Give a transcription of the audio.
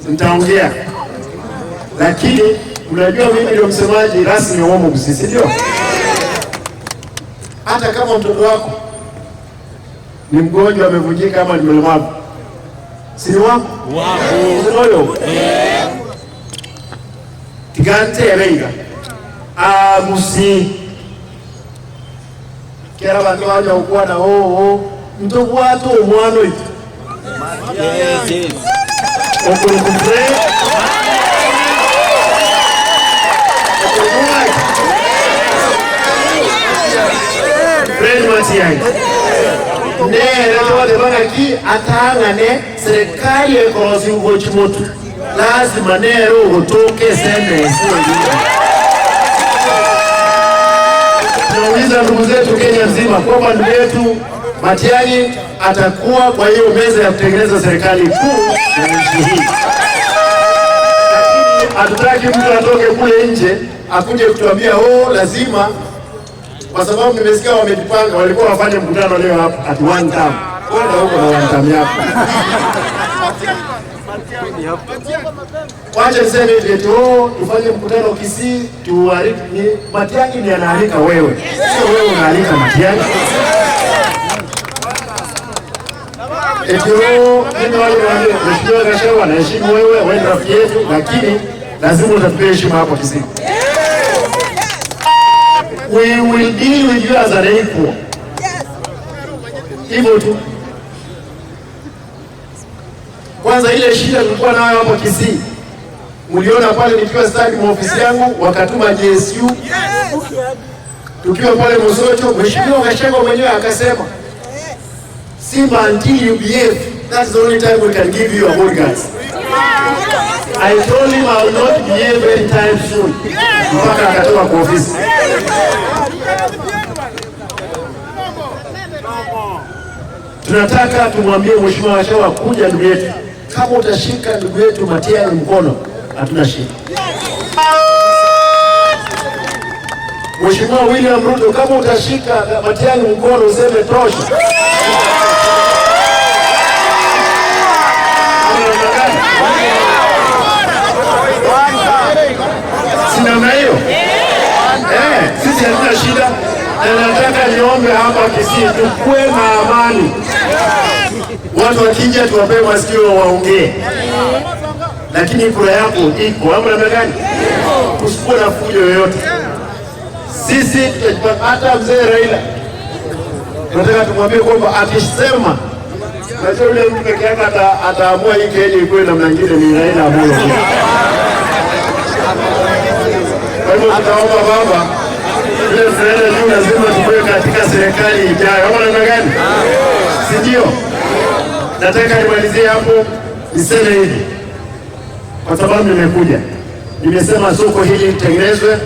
Nitaongea, lakini unajua mimi ndio msemaji rasmi wa Mugusii, si ndio? Hata kama mtoto wako ni mgonjwa, amevunjika ama ni mlemavu, si ni wako wako tigante ebenga amusi kera bantu baja okwana oo ntobwata omwana oyo okulukufre Fred Matiang'i nere tewatebang'aki atang'ane serikali ekorosi ugochi motu lazima nere ugotoke senesi. Tunauliza ndugu zetu Kenya nzima kwamba ndugu yetu Matiang'i atakuwa kwa hiyo meza ya kutengeneza serikali kuu ya nchi hii. Lakini hatutaki mtu atoke kule nje akuje kutuambia oh, lazima, kwa sababu nimesikia wamejipanga, walikuwa wafanye mkutano leo hapa at one time. Kwenda huko na one time yako. Wacha niseme hivi eti oh, tufanye mkutano Kisii, tuarike. Ni Matiang'i ndiye anaalika wewe, sio wewe unaalika Matiang'i. Eti oh, mimi wale waambie Mheshimiwa Gachagua, naheshimu wewe, wewe ni rafiki yetu, lakini lazima utatupea heshima hapo Kisii. We will deal with you as an equal. Hivyo tu. Kwanza ile shida tulikuwa nayo hapo Kisii, mliona pale nikiwa stadi mwa ofisi yangu, wakatuma JSU tukiwa pale Mosocho, Mheshimiwa Gachagua mwenyewe akasema Simba, until you behave, that's the only time we can give you a bodyguards. I told him I will not behave anytime soon, mpaka akatoka kwa ofisi. Tunataka tumwambie Mheshimiwa Gachagua, kuja ndugu yetu, kama utashika ndugu yetu Matiang'i mkono, hatuna shida. Mheshimiwa William Ruto, kama utashika Matiang'i mkono useme tosha. Si namna hiyo? Eh, sisi hatuna shida, na nataka niombe hapa Kisii tukue na amani. Watu wakija tuwapee masikio waongee, lakini kura yako iko hapo namna gani? Usikuwe na fujo yoyote. Sisi tutajipanga. Hata mzee Raila tunataka tumwambie kwamba akisema, najua yule mtu peke yake ataamua hii Kenya ikuwe namna nyingine ni Raila Amolo Odinga. Kwa hivyo tutaomba baba, vile tunaenda juu, lazima tukue katika serikali ijayo, ama namna gani? Si ndio? Nataka nimalizie hapo, niseme hivi, kwa sababu nimekuja, nimesema soko hili litengenezwe.